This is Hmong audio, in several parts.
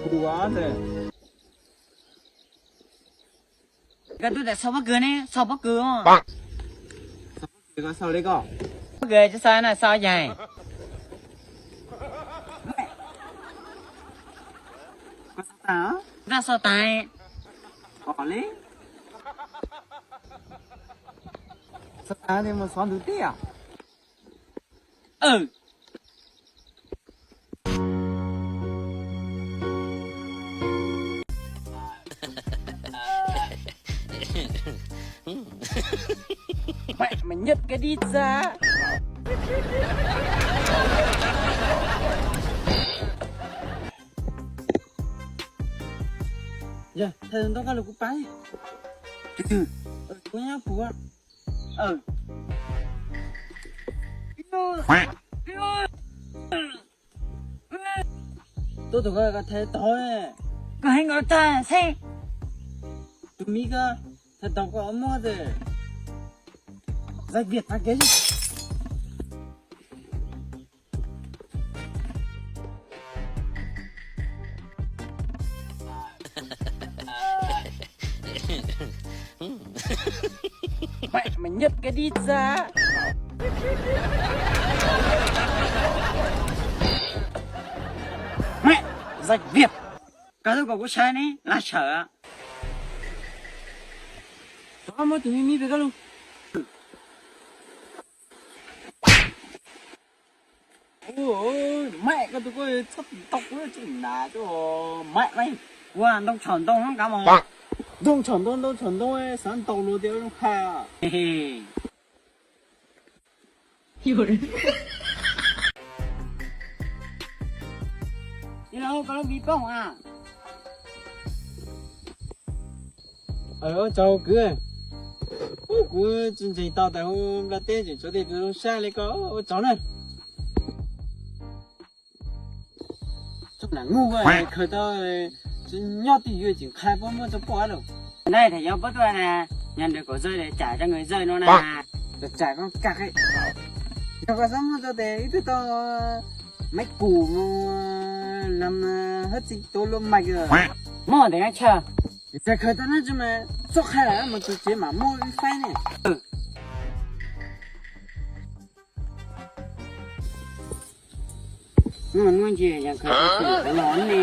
Kuv ua ntag. Koj twb tias txhob pob kws ne, txhob pob kws. Koj xav li koj. Pob kws tsis xav na, xav yaig. Koj xav tas, koj xav tas. Ua li. Xav tas ces mus xov ntawv teb os. Mẹ mày nhất cái đít ra. Yog thầy ntoo koj lus kuv pab. Kuv nyob puag. Tuaj tus ko thaiv tau. Koj heev nkaus tag xwb. Tus miv ko thaiv tau koj muab tes. Zais vias tag kev. Mẹ mày nhất cái đít ra. Mẹ, zais vias. Koj twb kom kuv saib ne, lag sawm. Tov muab tus miv miv pem koj lug. Ua, mẹ koj tus ko txhob tau kuv tsis nas tuaj mẹ mày. Ua ntoo tshom ntoo hoob kav mos. Ntoo tshom ntoo, ntoo tshom ntoo, xav ntaus luag tias zoo ha. Ua tsaug kwv. Ub, kuv tsis ntseeg tau tas hu npla teb tseem tshuav tej tus zoo sab li koj, ua tsaug na. Tsob nam nug khaws tau, tsis nyob twj ywm tseem qha puab muab tso poj lawm. Nai, thaum yog puab tuaj na, nyob ntawm kaum zawj tsam rau nkawd zawj no na. Tsam koj kag, yog koj xav muab tso tes ib tug tau maiv kum no, lam hab txi tuav luaj mais. Muaj tes nab tshaj. Txawm khaws tau nab tsi mas txhob qha lawm, mus tus tsev mam muab ib faib ne. Muaj nuj ntsis yog khaws tau tsis los ne.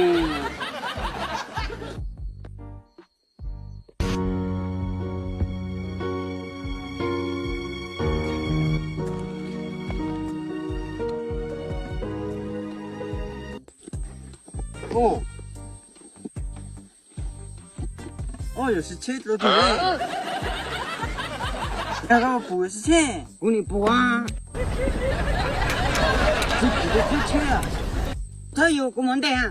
Ub, ub, yuav sib tsheb dlua tiag. Yog koj pum yuav sib tsheb, kuv nim pum. Tsis pum tus tsheb tsheb. Thawb yus kuv mus ntej.